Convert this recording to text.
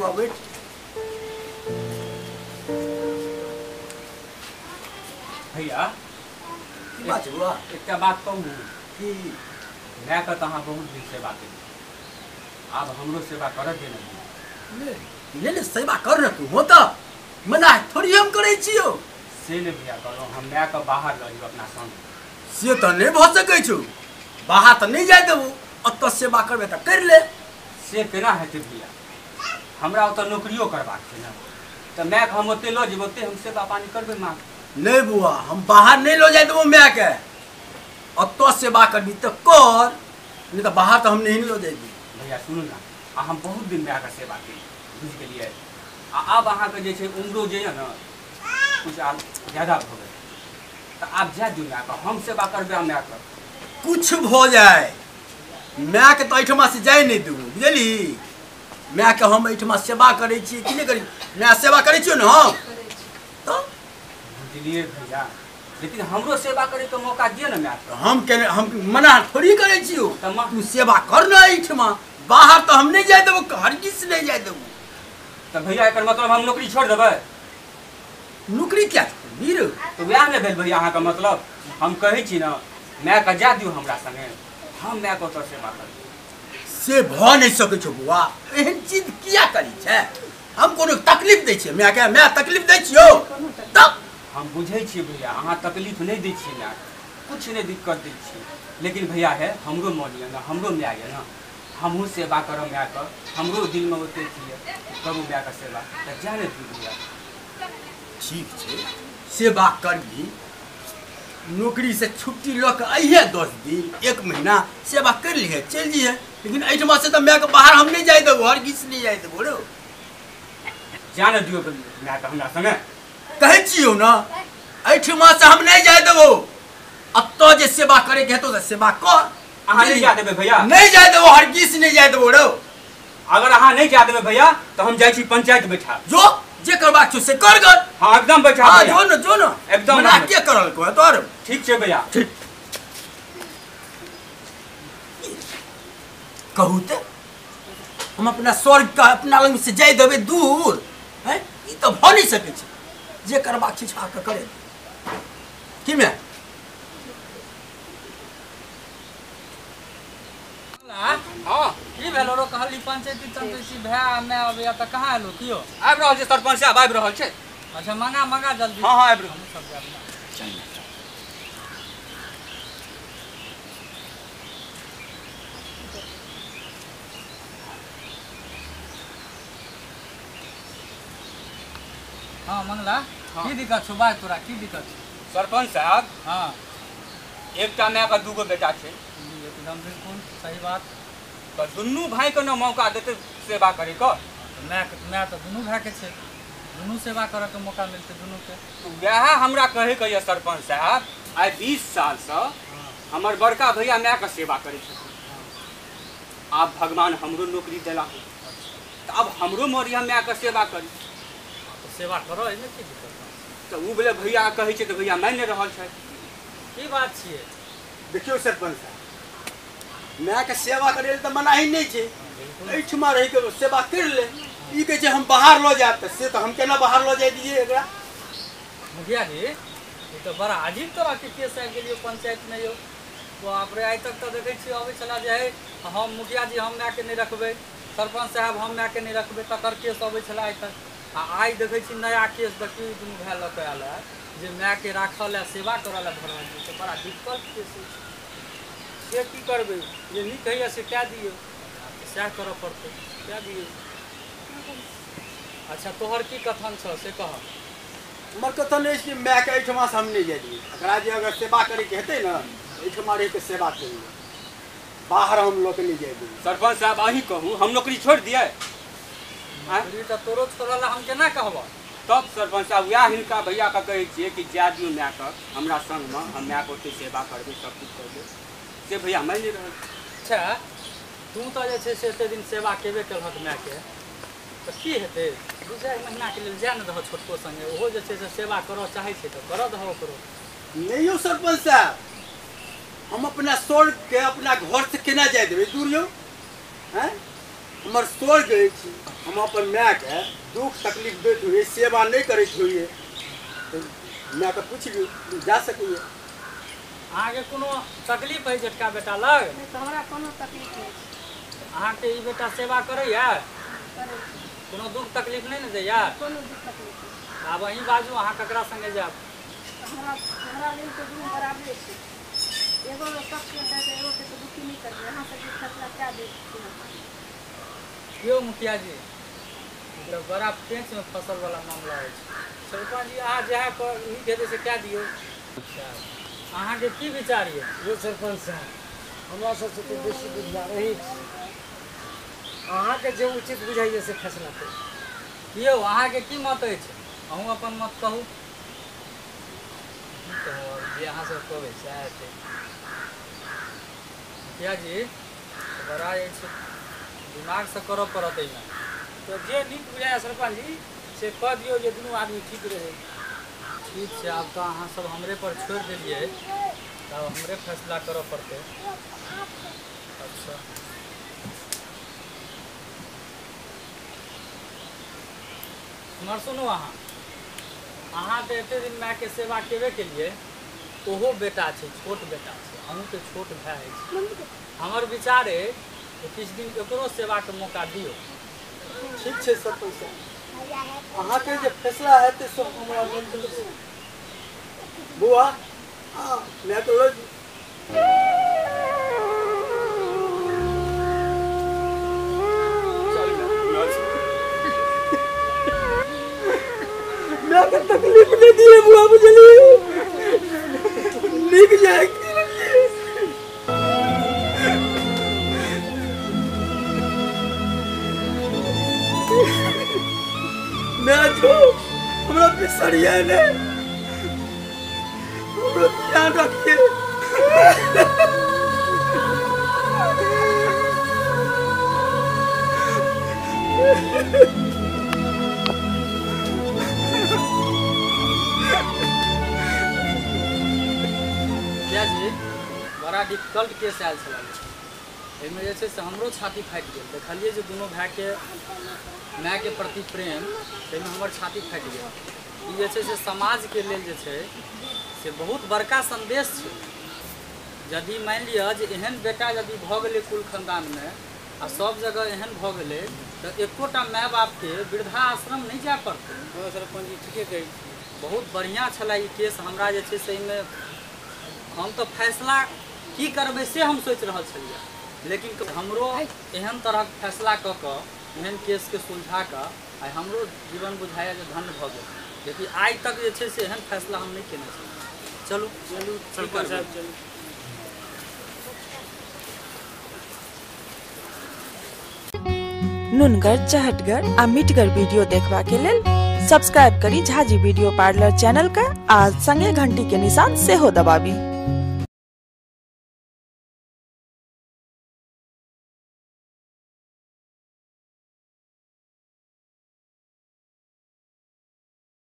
बुआ बैठ। भैया की बात बुआ? एकटा बात कहू की? मायके तऽ अहाँ बहुत दिन सेवा केलियै, आब हमरो सेवा करऽ दे ने। ले ले सेवा कर न तू, हो तऽ मना थोड़ी हम करै छियौ। से नहि भैया कहलहुँ, हम मायके बाहर लऽ जेब अपना संग। से तऽ नहि भऽ सकै छौ, बाहर तऽ नहि जाय देबौ, ओतऽ सेवा करबै तऽ करि ले। से केना हेतै भैया, हमरा ओतऽ नौकरियो करबाक छै ने, तऽ मायके हम ओते लऽ जेबै, ओते हम सेवा पानी करबै माँ। नहि बुआ, हम बाहर नहि लऽ जाय देबौ मायके, ओतऽ सेवा करबी तऽ कर, नहि तऽ बाहर तऽ हम नहि लऽ जाय देबौ। भैया सुनू ने, आ हम बहुत दिन मायके सेवा केलियै, बुझि गेलियै। आ आब अहाँके जे छै उम्रो जे यऽ ने किछु आब ज्यादा भऽ गेल, तऽ आब जाय दियौ मायके, हम सेवा करबै मायके। किछु भऽ जाय मायके तऽ एहिठमा से जाय नहि देबौ, बुझली? मायके हम एहिठमा सेवा करै छियै कि नहि करै? माय सेवा करै छियौ ने हम तऽ। बुझलियै भैया, लेकिन हमरो सेवा करैके मौका दिअ ने मायके। हम केने हम मना थोड़ी करै छियौ, तू सेवा कर ने एहिठमा, बाहर तऽ हम नहि जाय देबौ, हरगिज नहि जाय देबौ। तऽ भैया एकर मतलब हम नौकरी छोड़ि देबै? नौकरी किया छोड़बी रे? तऽ वएह ने भेल भैया अहाँके मतलब। हम कहै छी ने मायके जाय दियौ हमरा संगे, हम मायके ओतऽ सेवा करबै। से भऽ नहि सकै छौ बौआ, एहन चीज किया करै छै? हम कोनो तकलीफ दै छियै मायके? माय तकलीफ दै छियौ तब? हम बुझै छियै भैया, अहाँ तकलीफ नहि दै छियै मायके, किछु नहि दिक्कत दै छियै, लेकिन भैया हे हमरो मन यऽ ने, हमरो माय यऽ ने, हमहूँ सेवा करब मायके, हमरो दिलमे ओते यऽ करू मायके सेवा, तऽ जाय ने दियौ भैया। ठीक छै, सेवा करबी, नौकरी से छुट्टी लऽ कऽ अइहे 10 दिन 1 महीना सेवा करि लिहे, चलि जइहे, लेकिन एहिठमा से तऽ मायके बाहर हम नहि जाय देबौ, हरगिज नहि जाय देबौ रौ। जाय ने दियौ मायके हमरा संगे। कहै छियौ ने, एहिठमा से हम नहि जाय देबौ, एतऽ जे सेवा करैके हेतौ तऽ सेवा कर। अहाँ नहि जाय देबै भैया? नहि जाय देबौ, हरगिज नहि जाय देबौ रौ। अगर अहाँ नहि जाय देबै भैया तऽ हम जाइ छी पंचायत बैठा। जो जे करबाक छौ से कर गर। हाँ एकदम बैठा। हाँ जो न, जो न, एकदम मना के करल को तोर। ठीक छै भैया, ठीक। कहू ते हम अपना स्वर्ग का अपना लग से जाय देबै दूर हैं, ई तऽ भऽ नहि सकै छै। जे करबाक छै छा के करे की मैं। हाँ की भेलो रो? कहली पंचायती तंचायती भए मैं अबैया तऽ कहाँ एलो? कियो आबि रहल छै सरपंच साहब, आबि रहल छै। अच्छा मंगा मंगा जल्दी। हाँ हाँ आबि रहल सब जाब। हाँ मंगला, की दिक्कत छौ बाज, तोरा की दिक्कत छौ? सरपंच साहब, हाँ एकटा मायके 2 गो बेटा छै। एकदम बिल्कुल सही बात। तऽ दुनू भाइके ने मौका देतै सेवा करैके? माय माय तऽ दुनू भाइके छै, दुनू सेवा करऽके मौका मिलतै दुनूके। वएह हमरा कहैके यऽ सरपंच साहब, आइ 20 सालसँ हमर बड़का भैया मायके सेवा करै छथिन, आब भगवान हमरो नौकरी देला तऽ आब हमरो मोन यऽ मायके सेवा करी। तऽ सेवा करऽ, एहिमे की दिक्कत? तऽ ओ बोले भैया कहै छै तऽ भैया मानि नहि रहल छथि। की बात छियै? देखियौ सरपंच साहब, मायके सेवा करै लए तऽ मनाही नहि छै, एहिठमा रहिके सेवा करि ले। ई कहै छै हम बाहर लऽ जायब, तऽ से तऽ हम केना बाहर लऽ जाय दियै एकरा? मुखिया जी, ई तऽ बड़ा अजीब तरहके केस आबि गेलियौ पंचायतमे यौ। बाप रे, आइ तक तऽ देखै छियै अबै छलै जे हे हम मुखिया जी हम मायके नहि रखबै, सरपंच साहब हम मायके नहि रखबै, तकर केस अबै छलै आइ तक। आ आइ देखै छी नया केस, देखियौ दुनू भाय लऽ कऽ आयल है जे मायके राखऽ लए सेवा करऽ लए भऽ रहल छै। तऽ बड़ा दिक्कत केस अछि। से की करबै, जे नीक होइए से कए दियौ। सएह करऽ पड़तै, कए दियौ। अच्छा तोहर की कथन छौ से कह। हमर कथन अछि कि मायके एहिठमासँ हम नहि जाय दियै, एकरा जे अगर सेवा करैके हेतै ने एहिठमा रहिके सेवा करियै, बाहर हम लऽ कऽ नहि जाय दियै। सरपंच साहब अहीं कहू, हम नौकरी छोड़ि दियै? नौकरी तऽ तोरो छोड़ऽ लए हम केना कहबऽ? तब सरपंच साहब वएह हिनका भैयाके कहै छियै कि जाय दियौ मायके हमरा संगमे, हम मायके ओतै सेवा करबै, सब किछु करबै। से भैया मानि नहि रहल। अच्छा तू तऽ जे छै से एते दिन सेवा केबे केलहक मायके, तऽ की हेतै 2-4 महीनाके लेल जाय ने दहऽ छोटको संगे, ओहो जे छै से सेवा करऽ चाहै छै तऽ करऽ दहऽ ओकरो। नहि यौ सरपंच साहब, हम अपना स्वर्गके अपना घरसँ केना जाय देबै दूर यौ? हैं, हमर स्वर्ग अछि। हम अपन मायके दुख तकलीफ दैत होइए, सेवा नहि करैत होइए, तऽ मायके पूछि लियौ, जा सकैए। अहाँके कोनो तकलीफ है जेठका बेटा लग? नहि तऽ हमरा कोनो तकलीफ नहि छै। अहाँके ई बेटा सेवा करैया? करै छै। कोनो दुख तकलीफ नहि ने दैया? कोनो दुख तकलीफ नहि। आब अहीं बाजू, अहाँ ककरा संगे जायब? हमरा हमरा लेल तऽ दुनू बराबरे छै। एगो सबके तऽ एगोके तऽ दुखी नहि करबै। अहाँ सबके फैसला कए दै छी। यौ मुखिया जी, तऽ बड़ा पेंच में फसल वाला मामला अछि। सरपंच जी, अहाँ जएह नीक हेतै से कए दियौ। अच्छा, अहाँके की विचार यऽ? यौ सरपंच साहब, हमरा सबसँ तऽ बेसी बुझियार अहीं छी। अहाँके जे उचित बुझाइए से फैसला करू। यौ अहाँके की मत अछि? अहूँ अपन मत कहू। की कहू, आब जे अहाँ सब कहबै सएह हेतै। मुखिया जी, बड़ा अछि, दिमागसँ करऽ पड़त एहिमे। तऽ जे नीक बुझाइए सरपंच जी से कऽ दियौ, जे दुनू आदमी ठीक रहै। ठीक छै, आब तऽ अहाँ सब हमरे पर छोड़ि देलियै, तऽ आब हमरे फैसला करऽ पड़तै। अच्छा, हमर सुनू, अहाँ अहाँ तऽ एते दिन मायके सेवा केबे केलियै, ओहो बेटा छै, छोट बेटा छै, अहूँके छोट भाय अछि। हमर विचार अइ जे किछु दिन एकरो सेवाके मौका दियौ। ठीक छै सरपंच साहब, अहाँके जे फैसला हेतै से हमरा मंजूर छै। बौआ, हँ, मायके लऽ जाउ। चल मायके तकलीफ नहि दिए बुआ, बुझलियै? नीक जाय। माय छौ, हमरा बिसरिए नहि, हमरो ध्यान रखिए। मुखिया जी, बड़ा डिफिकल्ट केस आयल छलै। एहिमे जे छै से हमरो छाती फाटि गेल। देखलियै जे दुनू भायके मायके प्रति प्रेम, ताहिमे हमर छाती फाटि गेल। ई जे छै से समाजके लेल जे छै से बहुत बड़का संदेश छै। यदि मानि लिअ जे एहन बेटा यदि भऽ गेलै कुल खानदानमे आ सब जगह एहन भऽ गेलै, तऽ एकोटा माय बापके वृद्धाश्रम नहि जाय पड़तै। हँ सरपंच जी, ठीके कहै छी। बहुत बढ़िआँ छलै ई केस। हमरा जे छै से एहिमे हम तऽ फैसला की करबै से हम सोचि रहल छलियै, लेकिन हमरो एहन तरहक फैसला कऽ कऽ एहन केसके सुलझा कऽ आइ हमरो जीवन बुझाइए जे धन्य भऽ गेल, जेकि आइ तक जे छै से एहन फैसला हम नहि केने छी। चलू चलू की सरपंच करबै? साहब, चलू। नुनगर, चहटगर आ मिठगर वीडियो देखबा के लेल सब्सक्राइब करी झाजी वीडियो पार्लर चैनल के आ संगे घंटी के निशान सेहो दबाबी।